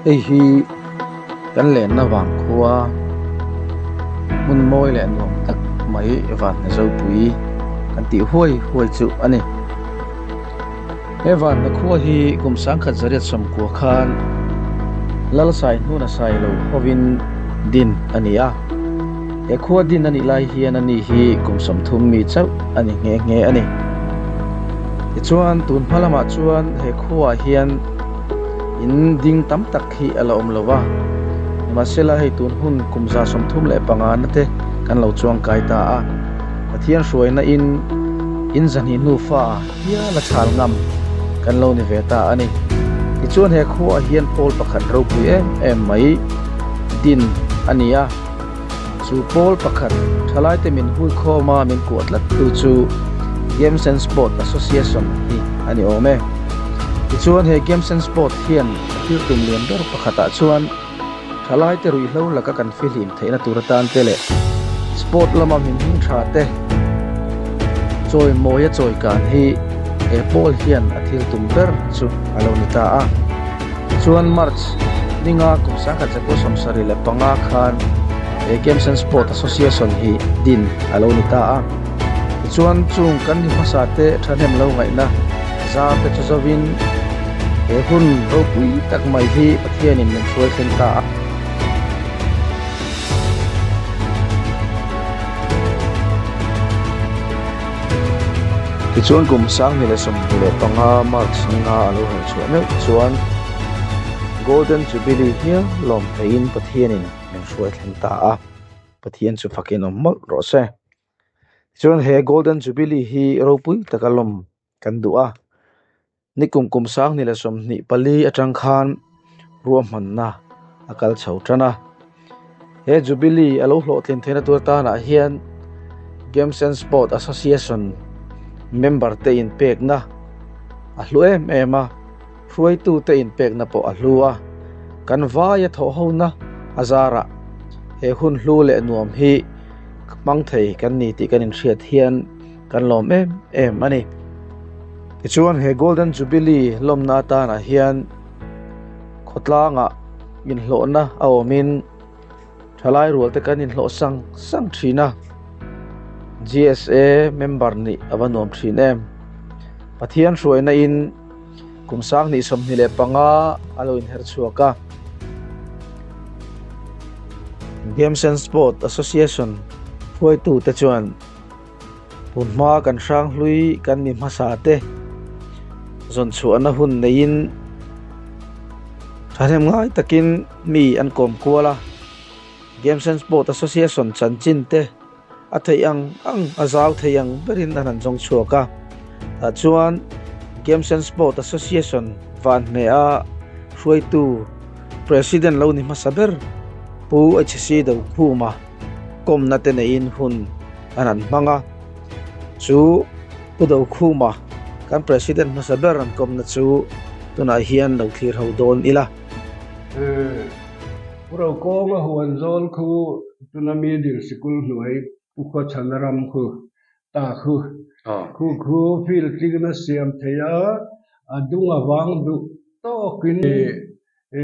Hei hi kan lenna vang khua hmun mawi leh nuam tak mai vanhna zopui kan tih huai huai chu a ni. He vanhna khua hi kum sangkhat zariat sawmkua khan Lalsai hnuna sai lo hovin din a ni a. He khua din a nih lai hian ani hi kum 30 mi chauh a ni nghe nghe a ni. Tichuan tun hma lamah chuan he khuaah hian in ding tam tak hi a la awm lo va, nimahsela hei tun hun kum 35 na te kan lo chuang kai ta a, Pathian hruaina in in zahnih nufa hial a chhal ngam kan lo ni ve ta a ni. Tichuan he khuaah hian pawl pakhat ropui em em mai din a ni a, chu pawl pakhat thalaite min hui khawm a min kuah tlat tu chu Games and Sport Association hi a ni awm e. Tichuan he Games and Sport hian a thil tum lian ber pakhatah chuan thalaite ruihhlo laka kan fihlim theihna tur atan te leh sport lama min hming tha te chawi mawia chawi kan hi he pawl hian a thil tum ber chu a lo ni ta a. Tichuan March ninga kum 1975 khan he Games and Sport Association hi din a lo ni ta a. Tichuan chung kan ni hmasa te thahnem lo ngaihna zar te chu zovin he hun ropui tak mai hi Pathianin min hruai thleng ta a. Tichuan kum 2025 March ninga a lo herh chhuah meuh chuan Golden Jubilee hial lawm theihin Pathianin min hruai thleng ta a, Pathian chu fakin awm mawlh rawh se. Tichuan he Golden Jubilee hi ropui taka lawm kan duh a, nikum kum 2024 atang khan ruahmanna a kal chho tan a. He Jubilee a lo hlawhtlin theihna tur tanah hian Games and Sport Association member te inpekna a hlu em em a, hruaitu te inpekna pawh a hlu a, kan vaia thawhhona a zarah he hun hlu leh nuam hi hmang thei kan ni tih kan inhriat hian kan lawm em em a ni. Tichuan he Golden Jubilee lawmna atanah hian khawtlangah inhlawhna a awmin thalai rual te kan inhlawh sang sang thin a, GSA member nih a va nuam thin em. Pathian hruaina in kum 2025 a lo inher chhuak a. Games and Sport Association hruaitu te chuan tun hma kan hrang hlui kan mi hmasa te zawn chhuahna hun neiin thahnem ngai takin mi an kawm kual a, Games and Sport Association chanchin te a theih ang ang a zau thei ang berin an han zawng chhuak a, tah chuan Games and Sport Association van hmeh a hruaitu President lo ni hmasa ber Pu HC Dokhuma kawmna te neiin hun an han hmang a, chu Pu Dokhuma kan President hmasa ber an kawmna chu tunah hian lo thlir ho dawn ila. Pu Rokawnga huan zawl khu tuna middle sikul hnuai Pu Khawchhana ram khu ta khu khu khu field tling a siam thei a, a dung avang duh tawkin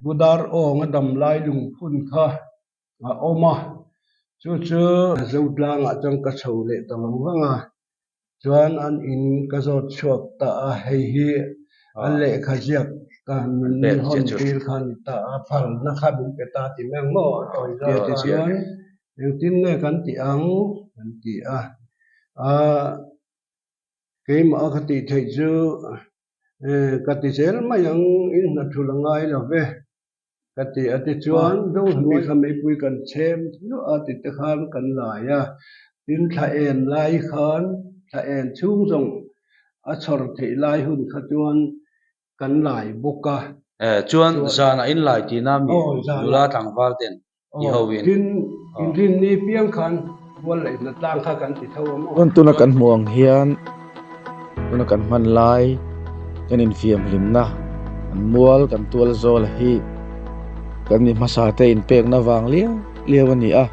Pu Dar Awnga dam lai lungphun kha a awm a, chu chu Zotlangah chuan ka chho leh ta vang vang a, chuan an in ka zawt chhuak ta a, hei hi a lehkha ziak ka min hawn tir kha a ni ta a, phalna kha min pe ta ti mai ang maw a tawi zawk a, chuan engtin nge kan tih ang kan ti a, ah keimah a ka tih theih chu ka ti zel mai ang in hna thul a ngai lo ve. Ka ti a tichuan Zohnuai kha meipui kan chhem hluah a ti te khan kan lai a, tin thla en lai khan thla en chhung zawng a chhawr theih lai hun kha chuan kan lai bawk a. Chuan zanah in lai tihna mi nula tlangval ten i ho in. Tin inrinni piang khan mual leh hnatlang kha kan ti tho a maw. Chuan tuna kan hmuh ang hian tuna kan hman lai kan infiam hlimna kan mual kan tual zawl hi kan mi hmasa te inpekna vang liau liau a ni a,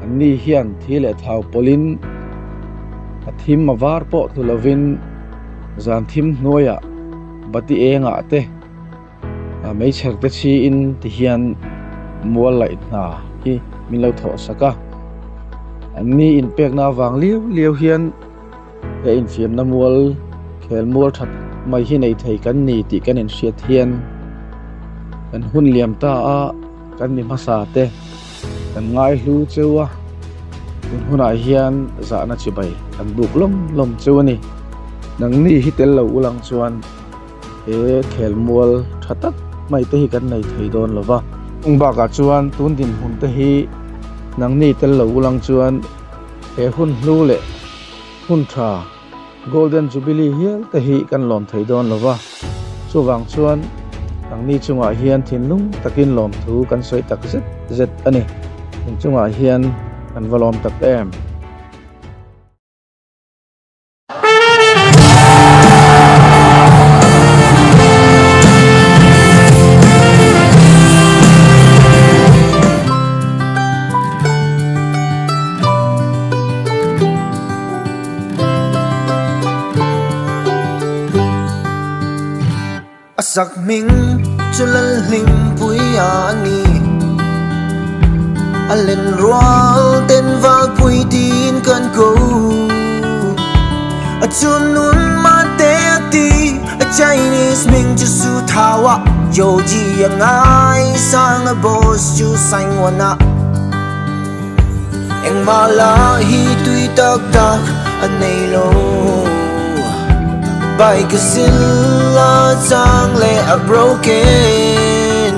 an ni hian thi leh thau pawlhin a thim a var pawh tlu lovin zan thim hnuaiah bati engah te. Meichher te chhiin ti hian mual laih hna hi min lo thawh sak a. An ni inpekna avang liau liau hian he infiamna mual khel mual that mai hi nei thei kan ni tih kan inhriat hian kan hun liam ta a kan mi hmasa te kan ngaihlu cheu a tun hunah hian zahna chibai kan buk lawm lawm cheu a ni. Nangni hi tel lo ulang chuan. He khelmual tha tak mai te hi kan nei thei dawn lo va. Chung bakah chuan tun dinhmun te hi nangni tel lo ulang chuan he hun hlu leh hun tha Golden Jubilee hial te hi kan lawm thei dawn lo va. Chuvang chuan nangni chungah hian thinlung takin lawmthu kan sawi tak zet zet a ni. In chungah hian kan va lawm tak em. A sak hming chu Lalhlimpuia a ni. A len rual ten valpui tiin kan ko. A chun nun mate a ti, a Chinese hming chu Su Thao a, Yoji a ngai sang a boss chu Saingwan a. Engmah lah hi tui tak tak a nei lo. Bike a sil a chang leh a broken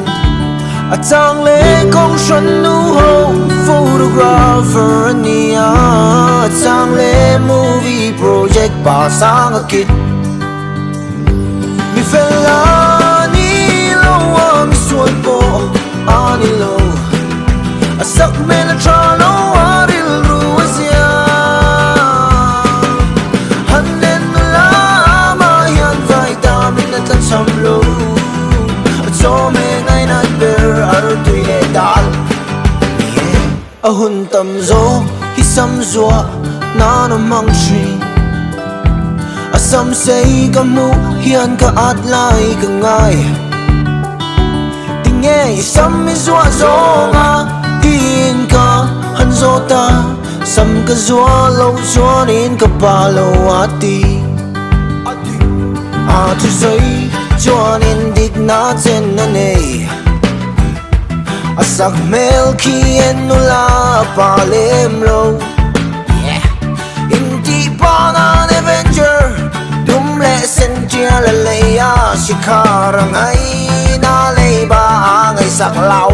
A chang leh kawng hran nu ho photographer a ni a A chang leh movie project pa sang a kit Mi fel a ni lo a mi sual pawh a ni lo A sak hmel a tha lo a rilru a zia Han len nula mah hian vai tamin a tla cham lo A chaw me ngainat ber a rawtui leh dal A hun tam zawk hi sam zuah nan a hmang thin A sam sei ka hmuh hian ka at lai ka ngai Tinge i sam i zuah zawng a tiin ka han zawt a Sam ka zuah loh chuanin ka pa lo a ti A thusawi chuanin dikna chen a nei. A sak hmel khi en nula a pa lem lo Intih pa nan Avenger Dum leh sen tial a lei a Shikhar a ngai na lei ba a ngaihsak lo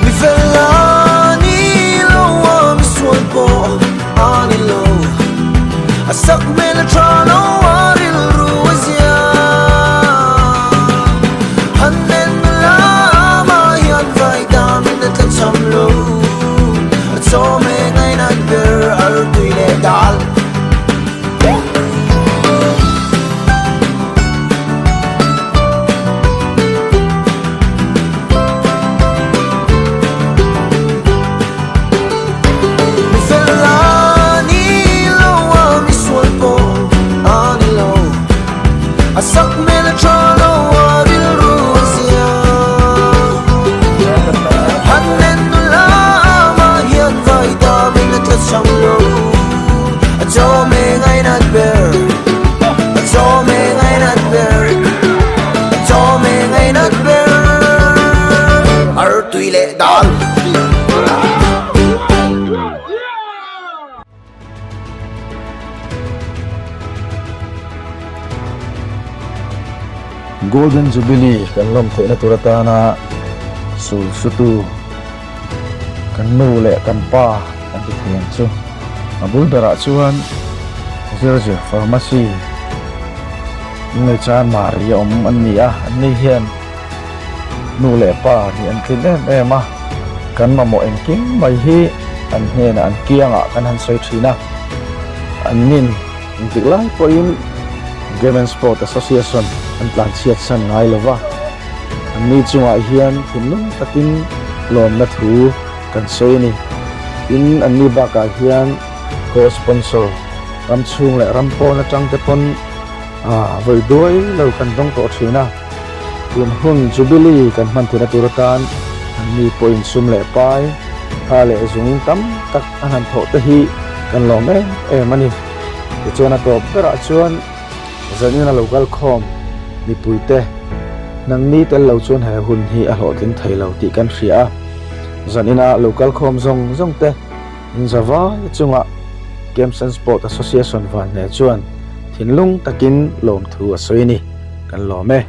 Mi fel a ni lo a mi sual pawh a ni lo A sak hmel a tha lo a rilru a zia Han nen nula mah hian vai tamin a tla cham lo A chaw me ngainat ber a rawtui leh dal. Mi fel a ni lo a mi sual pawh a ni lo A sak hmel a tha lo a rilru a zia Han nen nula mah hian vai tamin a tla chang lo A chaw me ngainat ber A chaw me ngainat ber A chaw me ngainat ber Artui leh dal. Golden Jubilee kan lawm theihna tur atana sul sutu kan nu leh kan pa kan ti thei ang chu. A bul berah chuan Zirzer Pharmacy Ngaichar Mari a awm an ni a, anni hian Nu leh pa nih an tlin em em a, kan mamawh engkim mai hi an hnenah an kiangah kan han sawi thin a. An nin engtik lai pawhin Game and Sport Association an tlanchhiat san ngai lo va, anni chungah hian thinlung takin lawmna thu kan sawi a ni. Tin, anni bakah hian co-sponsor ram chhung leh ram pawn atang te pawn vawi duai lo kan dawng tawh thin a. Kum hun Jubilee kan hman theihna tur atan an mi pawhin sum leh pai, tha leh zung tam tak an han thawh te hi kan lawm em em a ni. Tichuan a tawp berah chuan zanin a lo kal khawm mipuite nangni tel lo chuan he hun hi a hlawhtling thei lo tih kan hria a, zanina lo kal khawm zawng zawng te inzavai chungah Games and Sport Association Vanhne chuan thinlung takin lawmthu a sawi a ni. Kan lawm e.